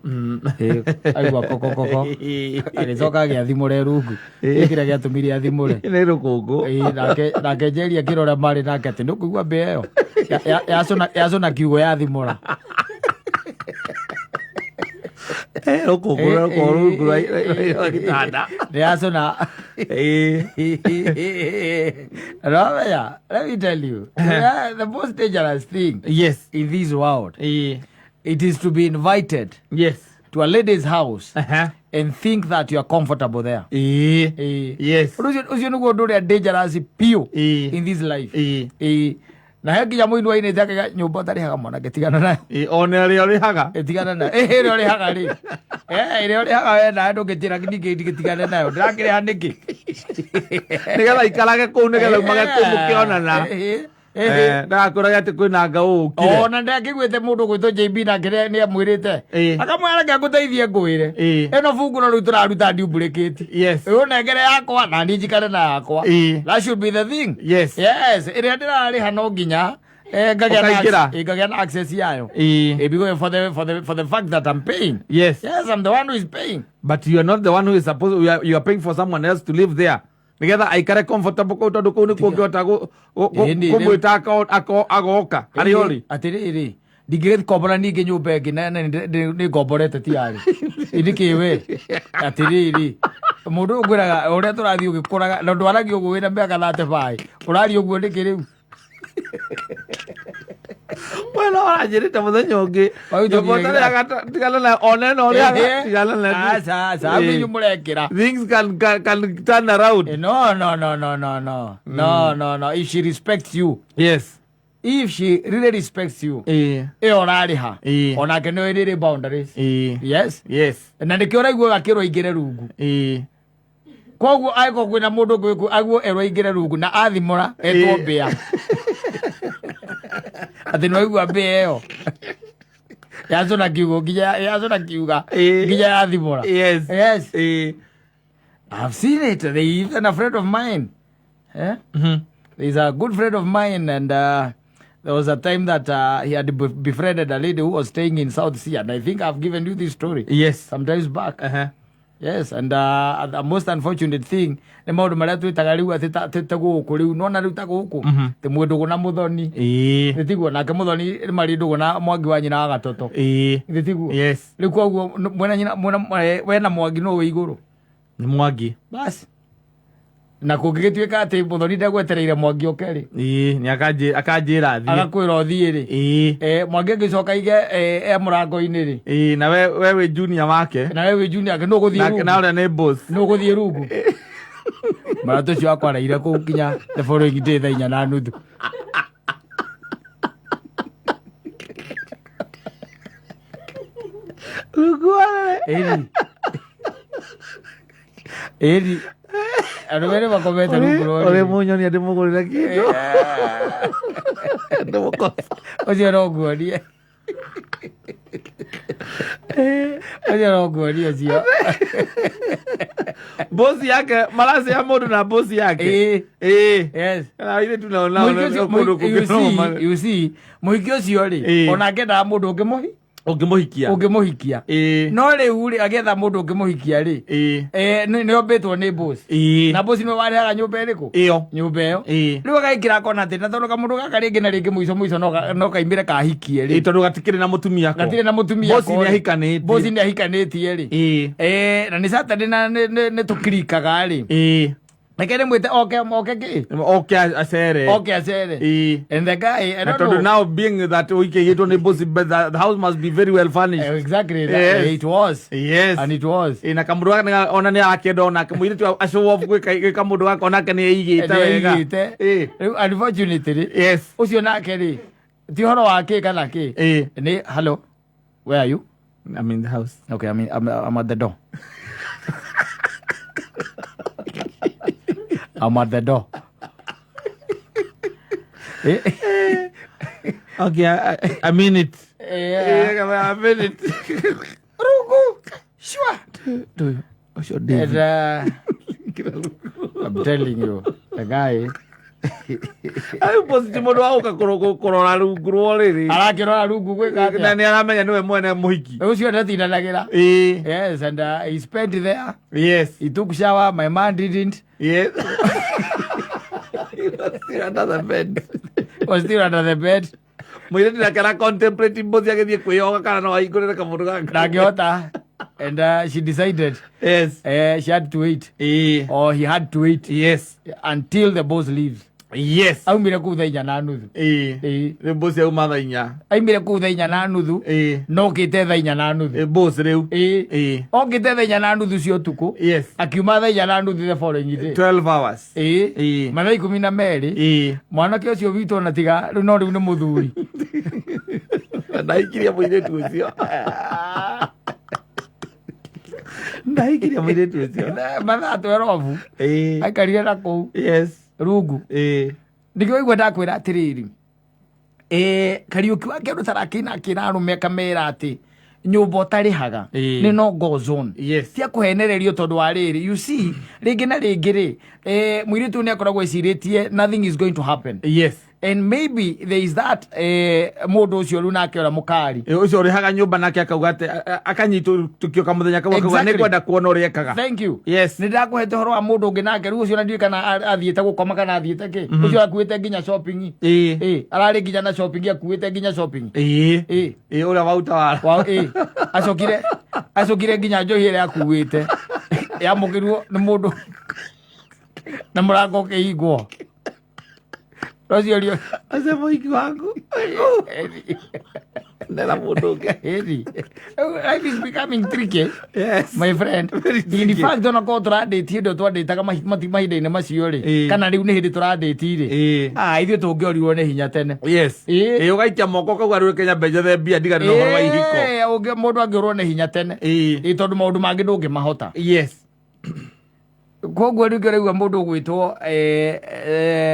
Ĩ, aigua kokokoko agĩcoka agĩathimũre rungu. Ĩ, kĩrĩa gĩatũmire athimũre? Nĩ rũkũngũ. Ĩ, nake Njeri akĩrora marĩ nake atĩ nĩũkũigua mbĩa ĩyo yacũna kiugo yathimũra. Eh, rũkũngũ rũkorwo rungu rwa gĩtanda. Nĩ yacũna. Ramenya, let me tell you, the most dangerous thing in this world, it is to be invited to a lady's house and think that you are comfortable there. Ũndũ ũcio nĩguo ũndũ ũrĩa dangerous biũ in this life. Na he nginya mũini wainĩte akaiga nyũmba ũtarĩhaga mwanake tigana nayo. Ona ĩrĩa ũrĩhaga. Tigana nayo. Ĩrĩa ũrĩhaga rĩ. Ĩrĩa ũrĩhaga we nawe ndũngĩnjĩra ningĩ ndigĩtigane nayo. Ndĩrakĩrĩha nĩkĩ? Nĩgetha ikarage kũu, nĩgetha umage kũu mũkĩonana. Ndagakwĩrage atĩ kwĩna nga ũũkire. Ona ndakĩguĩte mũndũ gwĩtwo JB nake nĩ amwĩrĩte. Akamwĩra reke ngũteithie ngwĩre. Ĩno bunguro rĩu tũraruta duplicate. Ũnengere yakwa na niĩ njikare na yakwa. That should be the thing. Yes, ĩrĩa ndĩrarĩha no nginya ngagĩa na Ũkaingĩra. ngagĩa na access yayo. Because for the fact that I'm paying. Yes, I'm the one who is paying. But you are not the one who is supposed, you are paying for someone else to live there nigetha aikare comfortable kũu, tondũ kũu nĩkuo ũngĩhota kũmwĩta agoka harĩa ũrĩ. Atĩrĩrĩ, ndingĩgĩkombora ningĩ nyũmba ĩngĩ na nĩ ngomborete tiarĩ nĩkĩ we? Atĩrĩrĩ, mũndũ ũyũ ngwĩraga ũrĩa tũrathiĩ ũgĩkũraga na ndwaragia ũguo wĩna mĩaka 35 ũraria ũguo nĩkĩ rĩu? We no ũranjĩrĩte mũthenya ũngĩ Wau nyũmba tũthiĩ- ũtarĩhaga tigana nayo, ona ĩno ũrĩhaga tigana nayo. Aca, aca, hau nĩ inyuĩ mũrekĩra. Things can turn around. No, no, no, no, no, no, no, no, no. If she respects you, if she really respects you, ĩyo ũrarĩha onake nĩ rĩrĩ boundaries. Yes. Na nĩkĩo ũraigua akĩrwo aingĩre rungu. Koguo angĩkorwo kwĩna mũndũ ũngĩ aguo erwo aingĩre rungu na athimũra etwo mbĩa atĩ nĩ waigua mbĩa ĩyo yacũna kiugo nginya yacũna kiuga nginya yathimũra. Yes. I've seen it. There is even a friend of mine. Eh? There's a good friend of mine, and there was a time that he had befriended a lady who was staying in South Sea, and I think I've given you this story sometimes back. Yes, and the most unfortunate thing nĩ maũndũ marĩa twĩtaga rĩu atĩ ta gũkũ rĩu nona rĩu ta gũkũ tĩ mwĩndũgũ na mũthoni. Nĩ tiguo nake mũthoni nĩ marĩ ndũgũ na Mwangi wa nyina wa gatoto. Nĩ tiguo? Yes. Rĩu koguo mwena nyina mwena we na Mwangi no wĩ igũrũ. Nĩ Mwangi. Basi na kũngĩgĩtuĩka atĩ mũthoni ndegwetereire Mwangi oke rĩ, Nĩ akanjĩra thiĩ. Agakwĩra ũthiĩ rĩ. Mwangi agĩcoka aige e mũrango-inĩ rĩ. Na we wĩ junior wake. Na we wĩ junior ake, nũ ũgũthiĩ na rungu? Na ũrĩa nĩ boss. Nũ ũgũthiĩ rungu? Mũrata ũcio wakwa araire kũu nginya the following day thaa 4:30. Rungu warere. Ĩni ĩni, andũ merĩ makomete rungu rwa ũrĩ ũrĩrĩ. Mũnyonia ndĩmũgũrĩre kĩndũ ndĩmũkosa. Ũcio no nguonie, ũcio no nguonie ũcio. Bosi yake maracea mũndũ na bosi yake. Yes. Na ithe tunaona Mũhiki ũcio- kũndũ you kũngĩ see, you see, mũhiki ũcio rĩ, ona ngendaga mũndũ ũngĩmũhi ũngĩmũhikia. Ũngĩmũhikia. No rĩu rĩ, agĩetha mũndũ ũngĩmũhikia rĩ, nĩ ombĩtwo nĩ boss. Na boss nĩwe warĩhaga nyũmba ĩrĩkũ? Ĩyo. Nyũmba ĩyo. Rĩu agaikĩra akona atĩ na tondũ kamũndũ gaka rĩngĩ na rĩngĩ mũico mũico no kaimĩre kahikie rĩ. Tondũ gatikĩrĩ na mũtumia ko. Gatirĩ na mũtumia Bosi ko nĩ rĩ. ahikanĩtie. Boss nĩ ahikanĩtie rĩ. Na nĩ Saturday na nĩ tũkirikaga rĩ, reke ndĩmwĩte oke oke kĩ Oke acere. Oke acere. And the guy, I Na don't tondũ know. now being that ũikĩgĩtwo nĩ bosi, but the house must be very well furnished. Exactly. It was. And it was. Na kamũndũ gaka ona nĩ arakĩenda onake mũirĩtu show off gwĩ kamũndũ gaka onake nĩ eigĩte wega. Nĩaigĩte. Rĩu unfortunately ũcio nake rĩ, ti ũhoro wa kĩ kana kĩ. Nĩ hello, where are you? I'm in the house. Okay, I mean, I'm at the door. I'm at the door. Okay, I mean it. Yeah. I mean it. Rungu. Sure. Ũcio And, David. I'm telling you, the guy. Rĩu boss ti mũndũ wa gũka kũrora rungu rwa ũrĩrĩ. Arakĩrora rungu gwĩka Na atĩa? nĩ aramenya nĩwe mwene mũhiki. Ũcio ndatindanagĩra. Ĩĩ. Yes, and he spent there. Yes. He took shower, my man didn't. Yes. He was still under the bed. Was still under the bed. Mũirĩtu nake ara contemplate boss agĩthiĩ kwĩyoga kana no ahingũrĩre kamũndũ gaka. Ndangĩhota. And she decided Yes. she had to wait. Ĩĩ. Or he had to wait Yes. until the boss leaves. Yes. Aumire kũu 4:30. Ĩĩ. Ĩĩ. Rĩu boss auma 4:00. Aumire kũu 4:30. Ĩĩ. Nokĩte 4:30. Ĩ boss rĩu. Ĩĩ. Ĩĩ. Okĩte 4:30 cia ũtukũ. Yes. Akiuma 4:30 the following day. 12 hours. Ĩĩ. Ĩĩ. 12:00. Ĩĩ. Mwanake ũcio witũ ona tiga rĩu no rĩu nĩ mũthuri. Ndahikirie mũirĩtu ũcio. Ndahikirie mũirĩtu ũcio. 12:00. Ĩĩ. Aikarire na kũu Yes. rungu. Ĩĩ. Nĩkĩo waigua ndakwĩra atĩrĩrĩ, Kariũki wake ũndũ tarakĩina akĩra arũme akamera atĩ nyũmba ũtarĩhaga Ĩĩ. nĩ no go zone. Yes. Tia kũhenererio tondũ wa rĩrĩ, you see, rĩngĩ na rĩngĩ rĩ, mũirĩtu ũyũ nĩ akoragwo ecirĩtie nothing is going to happen. Yes. And maybe there is that mũndũ ũcio rĩu nake ũrĩa mũkari. Ĩ, ũcio ũrĩhaga nyũmba nake akauga atĩ akanyitũkio kamũthenya kau akauga Exactly. nĩngwenda kuona ũrĩa ekaga. Thank you. Yes. Nĩ ndakũhete ũhoro wa mũndũ ũngĩ nake rĩu ũcio na ndiũĩ kana athiĩte gũkoma kana athiĩte kĩ. Ũcio akuĩte nginya shopping. Ĩĩ. Ĩ, ararĩ nginya na shopping, akuĩte nginya shopping. Ĩĩ. Ĩ. Ĩ ũrĩa wa utawala. Wa ĩ, acokire nginya njohi ĩrĩa akuĩte yamũkĩrwo nĩ mũndũ na mũrango ũkĩhingwo. Rũcio rio. Acio mũhiki waku. Nera mũndũ ũngĩ. Ĩni. Life is becoming tricky. Yes. My friend. Very In tricky. fact, ona korwo tũrandĩti hĩndĩ ĩyo twandĩtaga mahinda-inĩ macio rĩ, Ĩĩ. kana rĩu nĩ hĩndĩ tũrandĩti rĩ, Ĩĩ. ah, ithuĩ tũngĩorirwo nĩ hinya tene. Yes. Ĩĩ. Ĩ ũgaikia moko ũkauga rĩu Kenya mbe njethe mbia ndigane na ũhoro wa ihiko. Ĩĩ, mũndũ angĩũrwo nĩ hinya tene. Ĩĩ. Ĩĩ, tondũ maũndũ mangĩ ndũngĩmahota. Yes. Koguo rĩu kĩraigua mũndũ ũgwĩtwo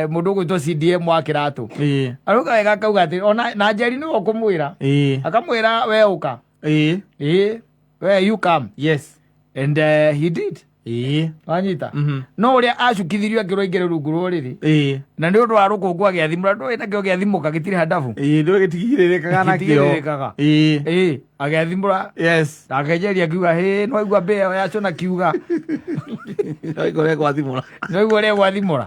mũndũ ũgwĩtwo CDM wa kĩratũ. Ĩĩ. Arauga wega akauga atĩ ona na Njeri nĩwe ũkũmwĩra. Ĩĩ. Akamwĩra we ũka. Ĩĩ. Ĩĩ, we you come. Yes. And he did. Ĩĩ. Wanyita. Mhm. No ũrĩa acukithirio akĩrwo aingĩre rungu rwa ũrĩrĩ. Ĩĩ. Na nĩ ũndũ wa rũkũngũ agĩathimũra ndũĩ nakĩo gĩathimũka gĩtirĩ handabu. Ĩĩ ndũĩ gĩtigirĩrĩkaga nakĩo. Gĩtigirĩrĩkaga. Ĩĩ. Ĩĩ, agĩathimũra Yes. nake Njeri akiuga hĩ no aigua mbĩa ĩyo yacu na kiuga. Waigua ũrĩa gwathimũra. No aigua ũrĩa gwathimũra.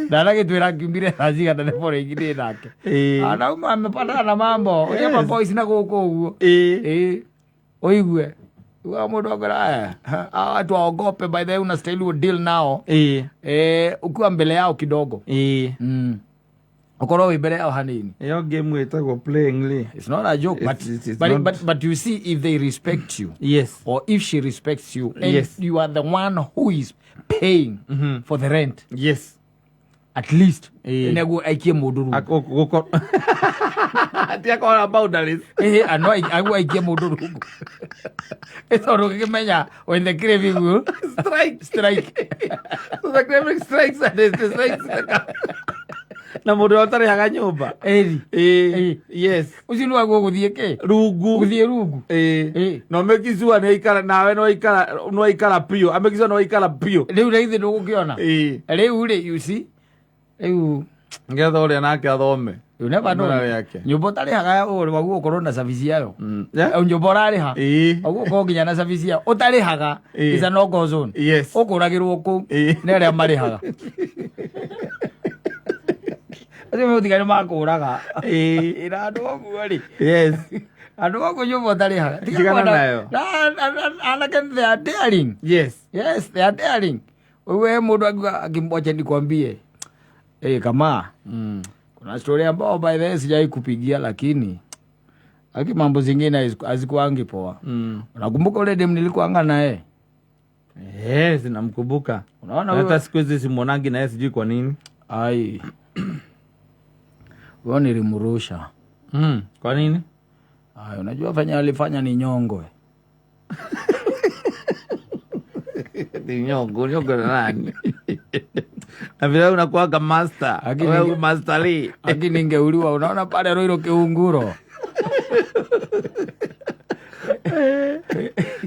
Ndanagĩtwĩra ngiumire thaa cigana nĩ bora ingĩ nake. Ĩĩ. Anauma amepatana na mambo. Ũrĩa Yes. maboys na gũkũ ũguo. Ĩĩ. Ĩĩ. Ũigue. Uga mũndũ akwĩra hawa watu waogope, by the way unastahili udeal nao. Ĩĩ. Ukiwa mbele yao kidogo. Ĩĩ. Ukorwo wĩ mbere yao hanini. Ĩyo game ĩtagwo playing rĩ. It's not a joke, but, It's but, not- but you see if they respect you. Yes. Or if she respects you and Yes. you are the one who is paying for the rent. Yes. At least Ĩĩ. nĩguo aikie mũndũ rungu. Ti akorwo na boundaries. Ĩĩ, ano aguo aikie mũndũ rungu. Ĩ tondũ ũngĩkĩmenya when the craving will Strike. strike. So the craving strikes and it strikes. Na mũndũ ũrĩa ũtarĩhaga nyũmba. Ĩri. Ĩĩ. Ĩĩ. Yes. Ũcio nĩ waguo gũthiĩ kĩ? Rungu. Gũthiĩ rungu. Ĩĩ. Ĩĩ. Na ũmake sure nĩ aikara nawe nĩ waikara nĩ waikara biũ. Amake sure nĩ waikara biũ. Rĩu rĩ ithe ndũgũkĩona. Ĩĩ. Rĩu rĩ you see rĩu Nĩgetha ũrĩa nake athome. you never know. Mbara yake. Nyũmba ũtarĩhaga waguo ũkorwo na service yayo. Yeah? Nyũmba ũrarĩha. Ĩĩ. Waguo ũkorwo nginya na service yayo. Ũtarĩhaga Ĩĩ. is a no go zone. Yes. Ũkũragĩrwo kũu Ĩĩ. nĩ arĩa marĩhaga. Acio megũtiga nĩ makũraga. Ĩĩ. Ĩra andũ ũguo rĩ. Yes. Andũ ũguo nyũmba ũtarĩhaga. Tiga Tigana kwenda- nayo. Anake they are daring. Yes. Yes, they are daring. Wewe mũndũ akiuga akimwacha nikwambie. Kama kuna story ambao by the way sijai kupigia lakini aki mambo zingine hazikuangi poa. Unakumbuka ule dem nilikuanga naye? Yes, namkumbuka. Unaona Hata huyo? siku hizi simuonangi naye sijui kwa nini. Ai. Huyo nilimrusha. Kwa nini? Ai, unajua fanya alifanya ni nyongwe. Ni nyongo, nyongo na nani? Na vile unakuwaga master. Lakini Wewe master Lee. Lakini ningeuliwa, unaona pale Roiro Kiunguro.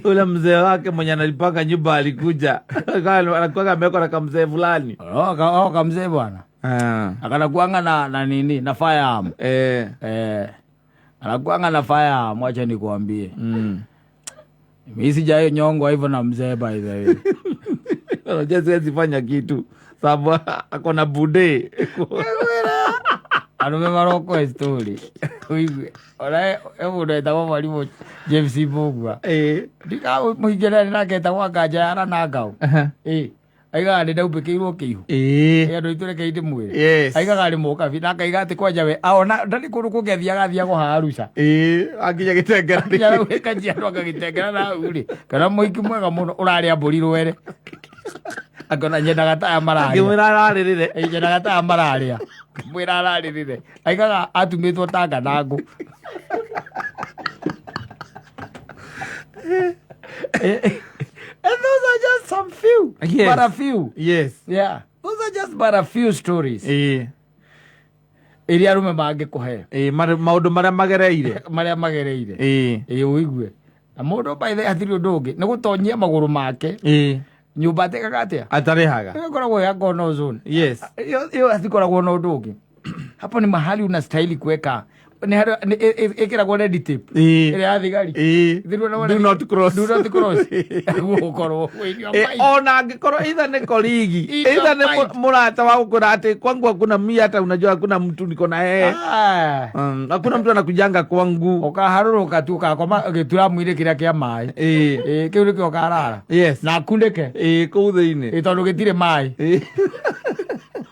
Ule mzee wake mwenye analipanga nyumba alikuja, anakuwaga amewekwa na kamzee fulani. Oh, kamzee bwana. Akanakuanga na nini, na firearm. Anakuanga na firearm, wacha nikuambie. Mimi sijai nyongwa hivyo na mzee, by the way. Unajua siwezi fanya kitu sababu ako na bude. Arume marokwo story. Uigue. Ona mũndũ etagwo Mwarimũ James Mbugua. Ndika mũingĩrani nake etagwo Nganja ya na Ngau. Aigaga nĩ ndaubĩkĩirwo kĩihu. Andũ aitũ reke ndĩmwĩre. Aigaga nĩ mũkabi na akaiga atĩ kwanja we aona ndarĩ kũndũ kũngĩ athiaga athiaga haha Arusha. Akinya Gĩtengera. Akinya hau Kajiado agagĩtengera na hau rĩ. Kana mũhiki mwega mũno ũrarĩa mbũri rwere. Akona nyendaga taya mararĩa. Ngĩmwĩra ararĩrĩre. Nyendaga taya mararĩa. Mwĩra ararĩrĩre. Aigaga atumĩtwo ta nganangũ. And those are just some few. But a few. Yeah. Those are just but a few stories. Iria arume mangĩkũhe. Maũndũ marĩa magereire. Marĩa magereire. Ũigue. Na mũndũ by the way hatirĩ ũndũ ũngĩ. Nĩ gũtonyia magũrũ make. Nyũmba atekaga atĩa? Atarĩhaga. Ĩyo ĩkoragwo ya gono zone. Ĩyo hatikoragwo na ũndũ ũngĩ. Hapo ni mahali unastahili kuweka ĩkĩragwo red tape. Ĩrĩa ya thigari. Do not cross. Do not cross. Gũkorwo in your mind. Ona angĩkorwo either nĩ colleague, In your either nĩ mind. mũrata wa gũkwĩra atĩ kwangu hakuna mia, hata unajua hakuna mtu niko na yeye. Hakuna mtu anakujanga kwangu. Ũkaharũrũka tu ũgakoma gĩturamu-inĩ kĩrĩa kĩa maĩ. Kĩu nĩkĩo ũkarara. Na kunĩke. Kũu thĩinĩ. Tondũ gĩtirĩ maĩ.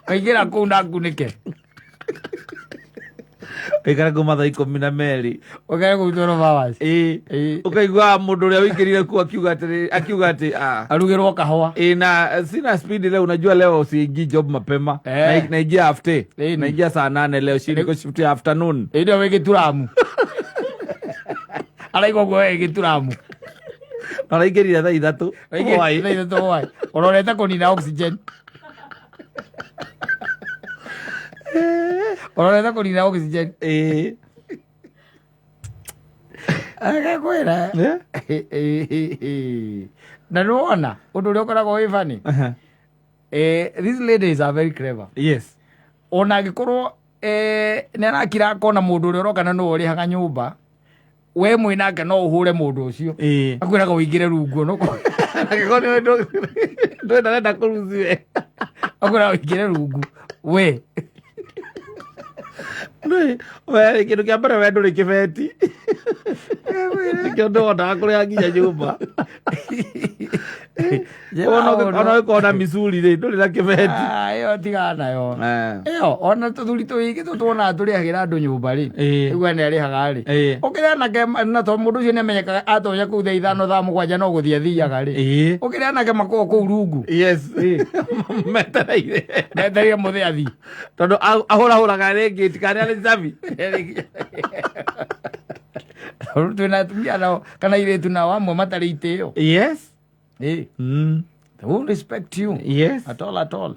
Kaingĩra kũu na ngunĩke. Ũikare kuma thaa 12. Ũkare kũu 12 hours. Ũkaigua mũndũ ũrĩa ũingĩrire kũu akiuga atĩrĩ, akiuga atĩ, Arugĩrwo kahũa. Na sina speed leo, unajua leo siingi job mapema. Naingia after. Naingia saa 8 leo, si niko shift ya afternoon. Ndio wĩ gĩturamu. Araigua guo wĩ gĩturamu. Araingĩrire thaa 3. Araingĩrire Hwaĩ. thaa 3 hwaĩ. Ũrorete kũnina oxygen. Ũrorete kũnina oxygen. Agakwĩra. Na nĩwona ũndũ ũrĩa ũkoragwo wĩ funny? These ladies are very clever. Ona angĩkorwo, nĩ arakira akona mũndũ ũrĩa ũroka na nĩwe ũrĩhaga nyũmba, we mwĩ nake no ũhũre mũndũ ũcio. Akwĩraga ũingĩre rungu no Angĩkorwo nĩwe ndwenda kũruciwe. Akwĩraga ũingĩre rungu we. Ndũĩ, we kĩndũ kĩa mbere we ndũrĩ kĩbeti. Nĩkĩo ndĩhotaga kũrĩha nginya nyũmba. Njĩra ũndũ. Ona ũgĩkorwo na micuri rĩ, ndũrĩ na kĩbeti. Ĩyo tigana nayo. Ĩyo, ona tũthuri tũingĩ tũtuonaga tũrĩhagĩra andũ nyũmba rĩ. Ũguo nĩ arĩhaga rĩ. Ũkĩrĩa anake na tondũ mũndũ ũcio nĩ amenyekaga atonya kũu thaa 5 thaa 7 no gũthiĩ athiaga rĩ. Ũkĩrĩa anake makoragwo kũu rungu. Metereire. Metereire mũthee athiĩ. Tondũ ahũrahũraga rĩngĩ tikarĩa nĩ cabi. Tondũ twĩna atumia nao kana airĩtu nao amwe matarĩ itĩo. They won't respect you. At all, at all.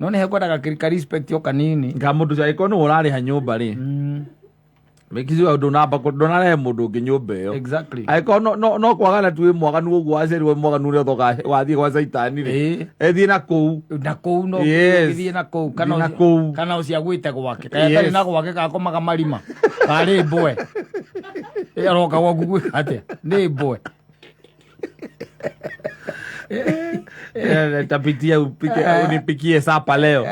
No nĩ hekwendaga ka respect yo kanini. Nga mũndũ ũcio angĩkorwo nĩwe ũrarĩha nyũmba rĩ. Mekiciwa ndũnarehe mũndũ ũngĩ nyũmba ĩyo. Angĩkorwo no kwagana tu wĩ mwaganu ũguo waciarirwo wĩ mwaganu ũrĩa ũthoka wathiĩ gwa caitani rĩ. Ethiĩ na kũu. Na kũu no ũgĩthiĩ na kũu. Kana Thiĩ na kũu. Ũcio agwĩte gwake. Kana atarĩ na gwake gakomaga marima. Karĩ mbwe. Aroka gwaku gwĩka atĩa? Nĩ mbwe. Tapitia upike, unipikie sapa leo.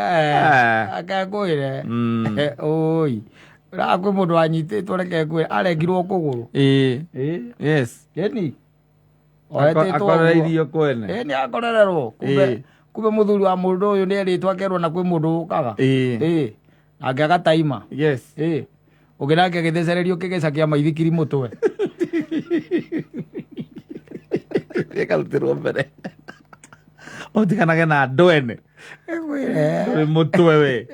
Akakwĩre. Oi. Ra kwĩ mũndũ wanyitĩtwo reke ngwĩre, arengirwo kũgũrũ. Ĩni. Ohetĩtwo Akorereirio ũguo. kwene. Nĩ akorererwo. Kumbe mũthuri wa mũndũ ũyũ nĩ erĩtwo akerwo na kwĩ mũndũ ũkaga. Nake agataima. Ũngĩ nake agĩthecererio kĩgeca kĩa maithikiri mũtwe. Gĩkarutĩrwo mbere. Ũtiganage na andũ ene. Ĩkwĩre. Wĩ mũtwe we.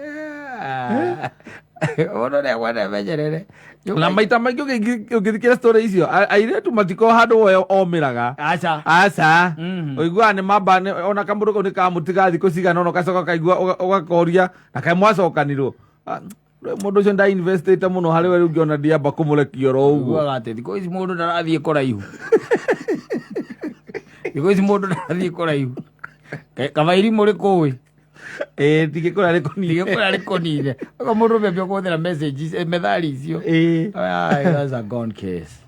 Ũndũ ũrĩa kwenda menyerere. Na maita maingĩ ũngĩthikĩra story icio, airĩtu matikoragwo handũ we omĩraga. Aca. Aca. Ũiguaga nĩ mamba, ona kamũndũ kau nĩ kamũtiga thikũ cigana ũna, ũgacoka ũkaigua, ũgakoria, na kaĩ mwacokanirwo. Mũndũ ũcio ndainvestĩte mũno harĩ we, rĩu ngĩona ndiamba kũmũrekia oro ũguo. Ugaga atĩ thikũ ici mũndũ ndarathiĩ kũraihu, thikũ ici mũndũ ndarathiĩ kũraihu. Kaba irimũ rĩkũĩ. Ĩĩ, tigĩkũra rĩkũnine. Tigĩkũra rĩkũnine. Ũguo mũndũ ũmwe kũhũthĩra message methali icio. Ai, that's a gone case.